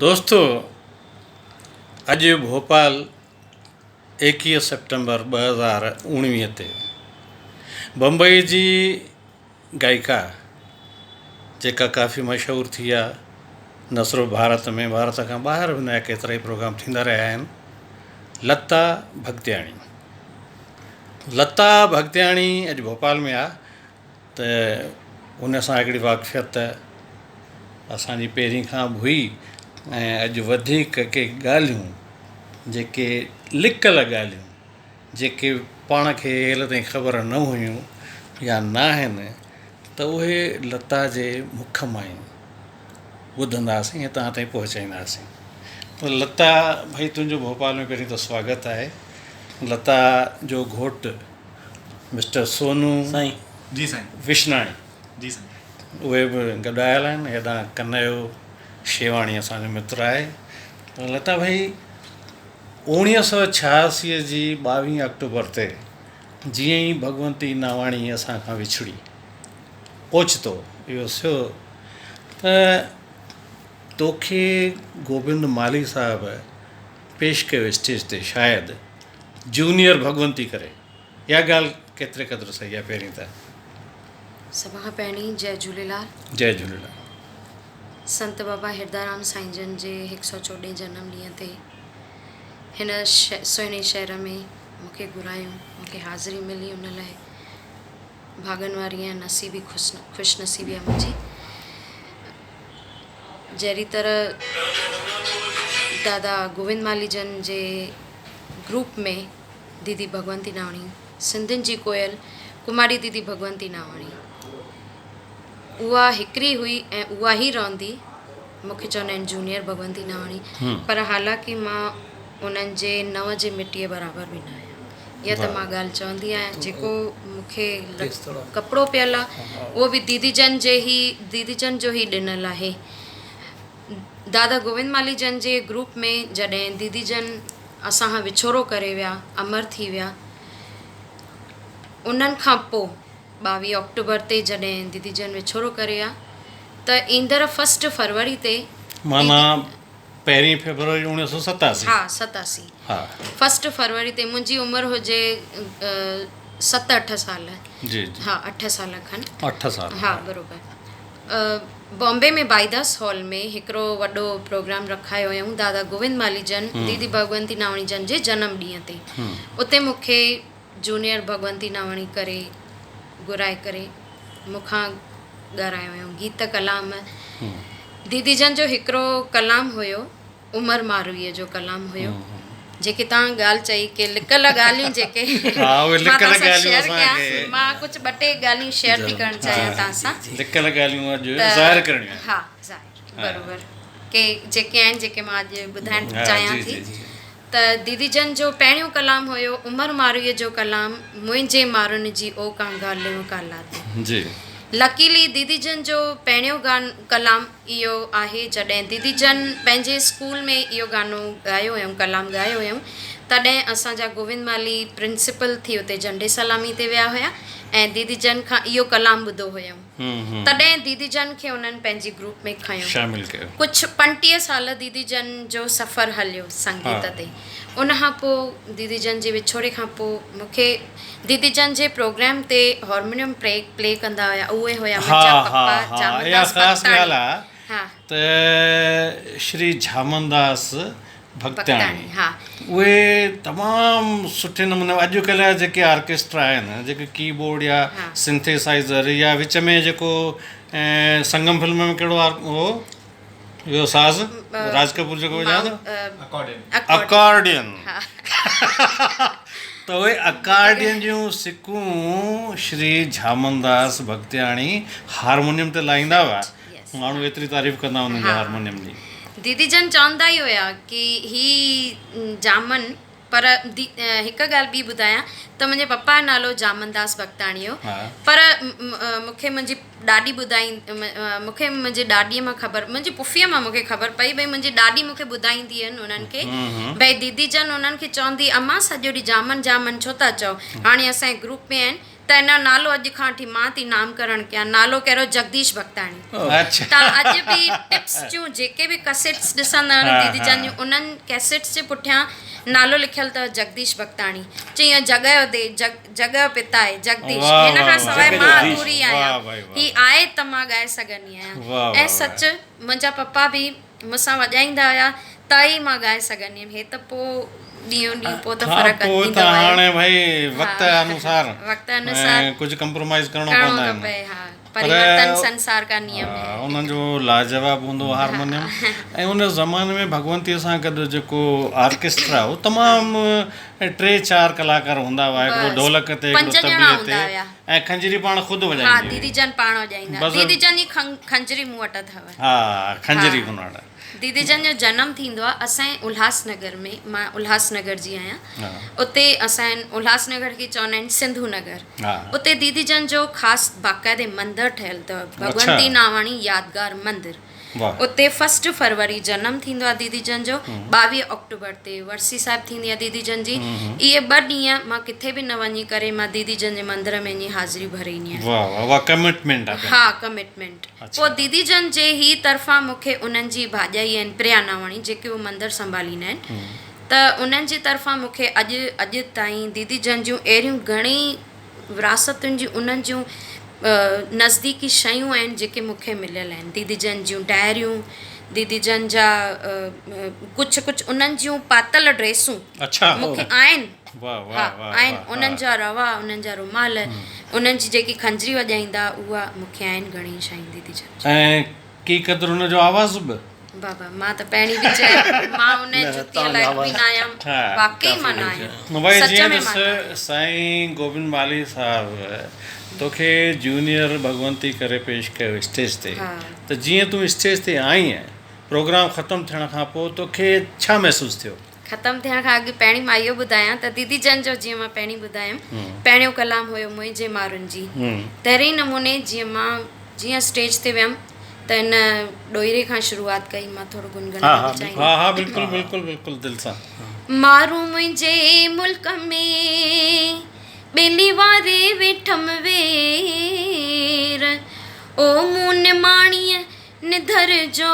دوستو اڄ ڀوپال ايڪيهه سيپٽمبر 2019 تي بمبئي جي گائڪا جيڪا ڪافي مشهور ٿي آ نه صرف ڀارت ۾ ڀارت کان ٻاهر به هن جا ڪيترا ئي پروگرام ٿيندا رهيا آهن لتا ڀڳتياڻي لتا ڀڳتياڻي اڄ ڀوپال ۾ آ ته ان سان هڪڙي واقفيت اسان جي پهرين کان به هئي ۽ اڄ وڌيڪ ڪي ڳالهيون جيڪي لڪل ڳالهيون جيڪي پاڻ کي هيل تائين خبر نه هيون يا ناهن ته اهي لتا جي مک مان ئي ٻڌنداسين ۽ توهان تائين پهچائينداسين. لتا ڀئي تنهنجو ڀوپال ۾ پهرين ته سواگت آهي. لتا جو گهوٽ مسٽر سونو سائين جي سائين وشناڻي جي سائين اهي به گڏ آيل آهن. هيڏانهن ڪنهيو شيواڻي اسان جو متر آهي. لتا ڀئي 1986 جي 22 آڪٽوبر تي جيئن ئي ڀڳونتي ناواڻي اسان کان وڇڙي اوچتو اهو ٿيو ته توکي گوبند مالهي صاحب پيش ڪيو اسٽيج تي شايد جونيئر ڀڳونتي ڪري اها ڳالهه ڪيتري قدر صحيح آهي پهرين ته. سڀ کان پهرين جئي جهوليلال. جئي جهوليلال. سنت بابا هردارام سائين جن جي هڪ سئو چوڏهين جنم ڏينهن تي هن سهڻي شهر ۾ مون کي گهرايو مون کي حاضري ملي ان لاء ڀاڳن واري آهيان نصيبي خوش نصيبي آهي منهنجي جهڙي طرح دادا گووند مالهي جن جي گروپ ۾ ديدي ڀڳونتي ناوڻي سنڌين جي ڪوئل ڪماري ديدي ڀڳونتي ناوڻي اها هڪڙي هئي ۽ اها ئي رهندي مون کي چوندا آهن جونيئر ڀڳونتي ناواڻي پر حالانڪه مان انهن جي نو جي مٽيء برابر به نه آهيان اها ته مان ڳالهه چوندي آهيان جيڪو مون کي ڪپڙو پيل آهي اهو به ديدي جن جي ئي ديدي جن جو ئي ڏنل آهي دادا گووند مالهي جن جي گروپ ۾ جڏهن ديدي جن اسان کان وڇوڙو ڪري ويا امر ٿي ويا انهن کان پوء 22 آڪٽوبر تي جڏهن ديدي جن وڇوڙو ڪري ويا ته ايندڙ فرسٽ فروري تي معنيٰ پهرين فيبروري 1987. ها 87 ها. فرسٽ فروري تي منهنجي عمر هجي ست اٺ سال. جي جي. ها اٺ سال کن. اٺ سال. ها بروبر. بامبي ۾ ڀائيداس هال ۾ هڪڙو وڏو پروگرام رکايو هيائون دادا گووند مالهي جن ديدي ڀڳونتي ناوڻي جن جي جنم ڏينهن تي اتي مون کي جونيئر ڀڳونتي ناواڻي ڪري گهرائي ڪري مون کان ڳارايو هيو گيت ڪلام ديدي جن جو هڪڙو ڪلام هيو عمر مارويء جو ڪلام هيو جيڪي توهان ڳالهه چئي ڪي لڪل ڳالهيون جيڪي مان توهان سان شيئر ڪيان مان ڪجهه ٻه ٽي ڳالهيون شيئر ٿي ڪرڻ چاهيان توهان سان لڪل ڳالهيون اڄ ظاهر ڪرڻيون آهن ها ظاهر بروبر ڪي جيڪي آهن جيڪي مان اڄ ٻڌائڻ چاهيان ٿي ته ديدي جن جو پهريون ڪلام هيو عمر مارويء جو ڪلام منهنجي مارن جي او ڪانگا ليون ڪا لاتي. جي. لڪيلي ديدي جن جو پهريون گان ڪلام اهو آهي جڏهن ديدي جن پنهنجي اسڪول ۾ اهو گانو ڳايو هيائون ڪلام ڳايو هيائون تڏهن اسان جا گووند مالهي پرنسپل ٿي اتي جهنڊي سلامي تي ويا هيا ۽ ديدي جن کان اهو ڪلام ٻڌو هيائون. تڏهن ديدي جن کي انهن پنهنجي گروپ ۾ کنيو. شامل ڪيو. ڪجهه 35 سال ديدي جن جو سفر هليو سنگيت تي. ان کان پوء ديدي جن جي وڇوڙي کان پوء مون کي ديدي جن جي پروگرام تي هارمونيم پلي ڪندا هيا اهي هيا منهنجا پپا جامنداس اها خاص ڀڳتاڻي. ڳالهه آ ته شري جھامنداس ڀڳتاڻي اهي تمام سٺي نموني اڄ ڪلهه جا جيڪي آرڪسٽرا آهن جيڪي ڪي بورڊ يا سنٿيسائزر يا وچ ۾ جيڪو سنگم فلم ۾ ڪهڙو هو اهو ساز راج ڪپور جيڪو وڄائي ٿو اڪارڊين ته اهي اڪارڊين جون سڪون شري جھامنداس ڀڳتياڻي هارمونيم تي لائيندا هئا ماڻهو ايتري تعريف ڪندا انهن جي هارمونيم جي. ديدي جن چوندا ئي هيا ڪي هي جامن پر هڪ ڳالهه ٻي ٻڌايان ته منهنجي پپا جو نالو جامن داس ڀڳتاڻي هو پر مون کي منهنجي ڏاڏي ٻڌائي مون کي منهنجي ڏاڏي مان خبر منهنجي پڦيء مان مون کي خبر پئي ڀئي منهنجي ڏاڏي مون کي ٻڌائيندي هين انهن کي ڀئي ديدي جن انهن کي چوندي امان سڄو ڏينهن جامن جامن ڇو ٿا چئو هاڻي اسان جي گروپ ۾ آهن. ته هن جو نالو اڄ کان وٺي مان ٿي نامڪرڻ ڪيان نالو ڪهڙو جگديش ڀڳتاڻي. تان اڄ به ٽپس جون جيڪي به ڪسيٽس ڏسندا آهيو ديدي جان جون انهن ڪيسيٽس جي پٺيان نالو لکيل اٿو جگديش ڀڳتاڻي. چئي اهو جڳ جو the جڳ جڳ جو پتا آهي جگديش هن کان سواء مان اڌوري آهيان هي آهي ته مان ڳائي سگهندي آهيان ۽ سچ منهنجا پپا به مون سان وڄائيندا هيا ته ئي مان ڳائي سگهندي هيم هي ته پوء ڏينهون ڏينهن پوء ته فرق پوء ايندو ته آيو هاڻي ڀائي وقت ها انوسار وقت انوسار ڪجهه ڪمپرومائز ڪرڻو ڪرڻو پوندا ٿو آهن پئي ها پر پريورتن سنسار ڪا نيم هي انهن جو لاجواب هوندو هو هارمونيم ۽ ان زماني ۾ ڀڳونتيء سان گڏ جيڪو آرڪسٽرا هو تمام ٽي چار ڪلاڪار هوندا هئا هڪڙو بس ڍولڪ تي هڪڙو پنج ڄڻا طبلي هوندا تي هيا ۽ کنجري پاڻ خود ها وڄائيندي ديدي هئي جن پاڻ وڄائيندا بس ديدي جن جي کنجري مون وٽ اٿو ها کنجري ها هن وٽ ديدي جن جو جنم ٿيندو آهي اسان جي الهاس نگر ۾ مان الهاس نگر جي آهيان ها اتي اسان جي الهاس نگر کي چوندا آهن سنڌو نگر ها اتي ديدي جن جو خاص باقاعدي مندر ٺهيل اٿو اڇا ڀڳونتي ناواڻي يادگار مندر واهه اتي فرسٽ فروري جنم ٿيندو آهي ديدي جن جو 22 آڪٽوبر تي ورسي صاحب ٿيندي آهي ديدي جن جي اهي ٻه ڏينهن مان ڪٿي به نه وڃي ڪري مان ديدي جن جي مندر ۾ وڃي حاضري ڀري ايندي آهيان واهه واهه واهه ڪمٽمينٽ آهي ها پنهنجي ڪمٽمينٽ اڇا پوء ديدي جن جي هي طرفان مون کي انهن جي ڀاڄائي آهن پريا ناواڻي جيڪي اهو مندر سنڀاليندا آهن ته انهن جي طرفان مون کي اڄ اڄ تائين ديدي جن جون اهڙيون گهڻي وراثتن جون انهن جون نزديڪي شيون آهن جيڪي مون کي مليل آهن ديدي جن جون ڊائريون ديدي جن جا ڪجهه ڪجهه انهن جون پاتل ڊريسون اڇا مون کي آهن واهه ها واهه واهه آهن واهه انهن جا روا انهن جا رومال انهن جي جيڪي کنجري وڄائيندا اها مون کي آهن گهڻي شيون ديدي جن جون. ۽ ڪي قدر ان جو آواز به. بابا مان ته پهرين به چيو مان ان جتيء لائق به نه آهيان واقعي مان نه آهيان ڀائي سچ جيئن ۾ ڏس مان نه آهيان. سائين گوبند مالهي صاحب توکي جونيئر ڀڳونتي ڪري پيش ڪيو اسٽيج تي ته جيئن تون اسٽيج تي آئينء پروگرام ختم ٿيڻ کان پوء توکي ڇا محسوس ٿيو؟ ختم ٿيڻ کان اڳ پهرين مان اهو ٻڌايان ته ديدي جن جو جيئن مان پهرين ٻڌايم پهريون ڪلام هيو منهنجي مارن جي تهڙي نموني جيئن مان جيئن اسٽيج تي ويم ته هن ڏوهيري کان شروعات ڪئي مان ٿورو گنگنائڻ ٿي چاهيندم. ها ها بلڪل بلڪل بلڪل دل سان. مارون منهنجي ملڪ ۾ ٻيلي واري ويٺم وير او مون نماڻيء نڌر جو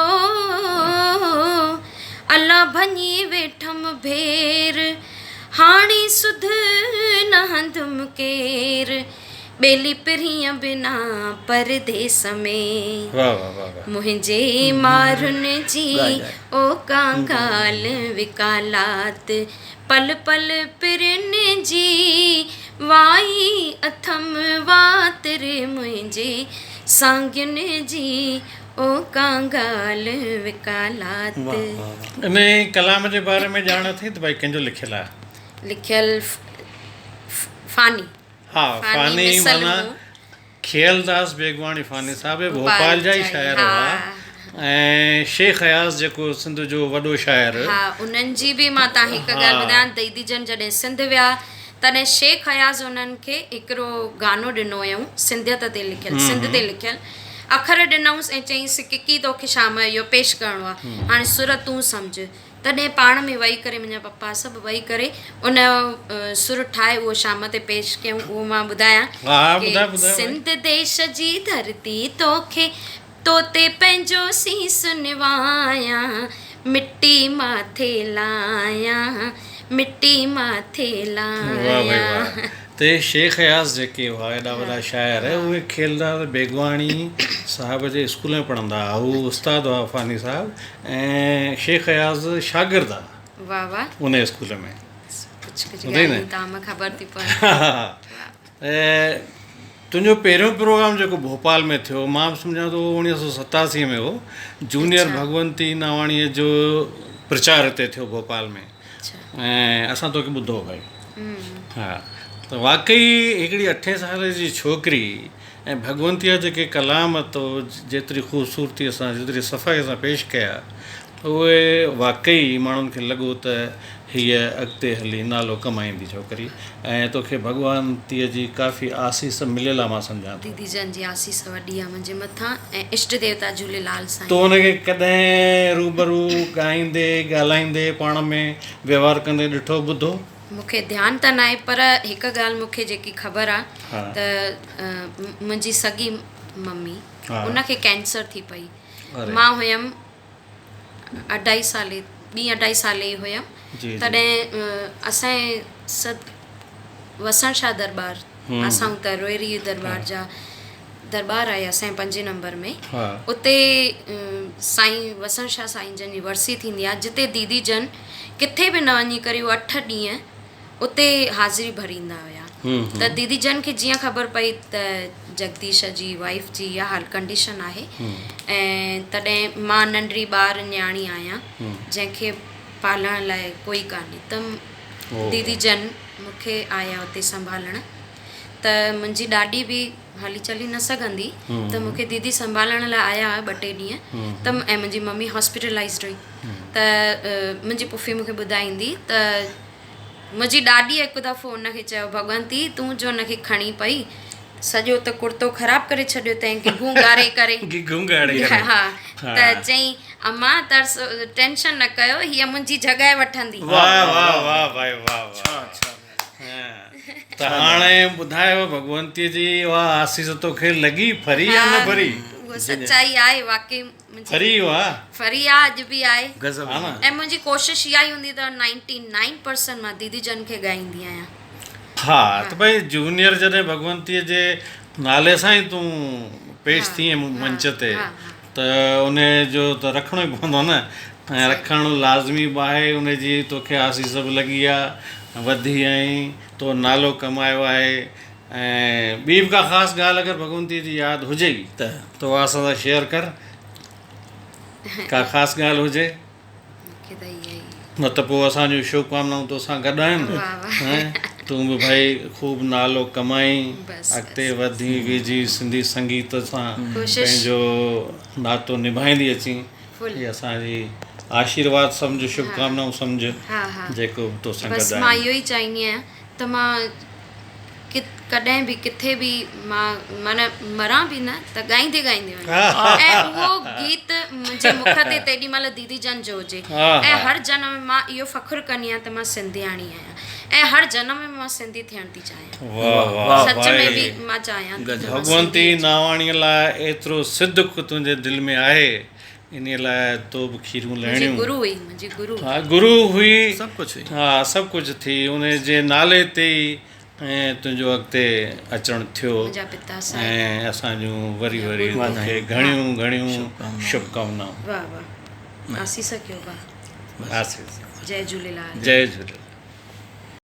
الا ڀڃي ويٺم ڀير هاڻي سڌ نه هندم ڪير ٻيلي پرينء بنا پرديس ۾. منهنجي مارن جي او ڪا ڳالهه وڪالات پل پل پرين جي وائي اٿم وات ري منهنجي سانگين جي او ڪا ڳالهه وڪالات. انهي ڪلام جي باري ۾ ڄاڻ اٿئي ته ڀائي ڪنهن جو لکيل آهي؟ لکيل فاني. ها فاني معنيٰ کيئلداس بيگواڻي فاني صاحب ڀوپال جا ئي شاعر هئا ۽ شيخ اياز جيڪو سنڌ جو وڏو شاعر. ها انهن جي به مان تان هڪ ڳالهه ٻڌايان ديدي جن جڏهن سنڌ ويا تڏهن شيخ اياز انهن کي هڪڙو گانو ڏنو هيائون سنڌيت تي لکيل سنڌ تي لکيل اکر ڏنائونس ۽ چيائينس ڪڪي توکي شام جو اهو پيش ڪرڻو آهي هاڻي سر تون سمجهه تڏهن پاڻ ۾ ويهي ڪري منهنجا پپا سڀ ويهي ڪري ان جو سر ٺاهي اهو شام تي پيش ڪيائون اهو مان ٻڌايان ڪي سنڌ ديش جي ڌرتي توکي تو تي پنهنجو سيس نوايان مٽي ماٿي لايان مٽي ماٿي لايان. تي شيخ اياز جيڪي هئا ايڏا وڏا شاعر اهي کيلداس بيگواڻي صاحب جي اسڪول ۾ پڙهندا هئا هو استاد هئا فاني صاحب ۽ شيخ اياز شاگرد هئا واه واه ان اسڪول ۾ ڪجهه ڪجهه ڳالهيون تان مان خبر ٿي پوي. ۽ تنهنجو پهريون پروگرام جيڪو ڀوپال ۾ ٿيو مان به سمجهان ٿو 1987 ۾ هو جونيئر ڀڳونتي ناواڻيء جو پرچار هتي ٿيو ڀوپال ۾ ۽ اسان توکي ٻڌو ڀائي ها ته واقعي هڪڙي اٺين سال جي ڇوڪري ۽ ڀڳونتيء جا جيڪي ڪلام تو جيتري خوبصورتيء سان جيتري صفائيء سان پيش ڪيا اهي واقعي ماڻهن کي لڳو ته هيء اڳتي هلي نالو ڪمائيندي ڇوڪري ۽ توکي ڀڳونتيء جي ڪافي آسيس مليل آ مان سمجهان ٿو. ديدي جن جي آسيس وڏي آ منهنجي مٿان ۽ اشٽ ديوتا جهوليلال سائين. تو هن کي ڪڏهن روبرو ڳائيندي ڳالهائيندي پاڻ ۾ ويوهار ڪندي ڏٺو ٻڌو؟ مون کي ڌيان ته ناهي پر هڪ ڳالهه مون کي جيڪي خبر آ ته منهنجي سڳي ممي ان کي ڪينسر ٿي پئي. مان هيم اڍائي سالي ٻي اڍائي سالي جي هيم تڏهن اسان جي ست وسڻ شاهه درٻار اسان ته روهڙي درٻار جا درٻار آهي اسان جي پنجين نمبر ۾ اتي سائين وسڻ شاهه سائين جن جي ورسي ٿيندي آهي جتي ديدي جن ڪٿي به نه وڃي ڪري اهي اٺ ڏينهن اتي حاضري ڀريندا هيا ته ديدي جن کي جيئن خبر پئي ته جگديش جي وائيف جي اها حال ڪنڊيشن آهي ۽ تڏهن مان ننڍڙي ٻار نياڻي آهيان جنهن کي پالڻ لاء ڪوئي ڪانهي ته ديدي جن مون کي آيا اتي سنڀالڻ ته منهنجي ڏاڏي به هلي چلي نه سگهندي ته مون کي ديدي سنڀالڻ لاء آيا ٻه ٽي ڏينهن ته ۽ منهنجي ممي هاسپيٽلائزڊ هئي ته منهنجي پڦي مون کي ٻڌائيندي ته منهنجي ڏاڏيء هڪ دفعو هن کي چيو، ڀڳونتي، تون جو هن کي کڻي پئي، سڄو ته ڪڙتو خراب ڪري ڇڏيو اٿئي، گگهون ڳاري ڪري. گگهون ڳاري ڪري. ها، ته چيائين، امان، ترس، ٽينشن نه ڪيو، هيء منهنجي جڳهه وٺندي. واهه واهه واهه ڀائي واهه واهه. ته هاڻي ٻڌايو ڀڳونتيء جي اها آسيس توکي لڳي، ڦري يا نه ڦري؟ اها سچائي آهي، واقعي. ڦري آ. ڦري آ اڄ به آهي. غضب ها نه. ۽ منهنجي ڪوشش اها ئي هوندي ته نائنٽي نائن پرسنٽ مان ديدي جن کي ڳائيندي آهيان. ها ته ڀئي جونيئر جڏهن ڀڳونتيء جي نالي سان ئي تون پيش ٿئين منچ تي ته ان جو ته رکڻو ئي پوندو نه ۽ رکڻ لازمي به آهي ان جي توکي آسيس به لڳي آ وڌي آهين تو نالو ڪمايو آهي ۽ ٻي به ڪا خاص ڳالهه اگر ڀڳونتيء جي ياد هجئي ته اها اسان سان شيئر ڪر. ڪا خاص ڳالهه هجي نه ته پوء اسان جون شڀڪامنائون تو سان گڏ آهن. تون به ڀائي خوب نالو ڪمائين، اڳتي وڌين ويجهين سنڌي سنگيت سان پنهنجو ناتو نڀائيندي اچين. هي اسان جي آشيرواد سمجهه، شڀڪامنائون سمجهه جيڪو به تو سان گڏ آهن. بس مان اهو ئي چاهيندي آهيان ته مان ڪڏهن به ڪٿي به مان معنيٰ مران به نه ته ڳائيندي ڳائيندي وڃان ۽ اهو گيت منهنجي مک تي تيڏي مهل ديدي جن جو هجي ۽ هر جنم ۾ مان اهو فخر ڪندي آهيان ته مان سنڌياڻي آهيان ۽ هر جنم ۾ مان سنڌي ٿيڻ ٿي چاهيان سچ ۾ به مان چاهيان ٿي ته مان ڀڳونتي ناواڻيء لاء ايترو صدق تنهنجي دل ۾ آهي انهيء لاء تو به کيرون لهڻيون. منهنجي گرو هئي، منهنجي گرو. ها گرو هئي. سڀ ڪجهه هئي. ها سڀ ڪجهه ٿي. انهيء جي نالي تي ئي تنهنجو اڳتي اچڻ ٿيو. منهنجا پتا صاحب. ۽ اسان جون وري وري توکي گهڻيون گهڻيون شڀڪامنائون. واهه واهه آسيس ڪيو با. آسيس. جئي جهوليلال. جئي جهوليلال.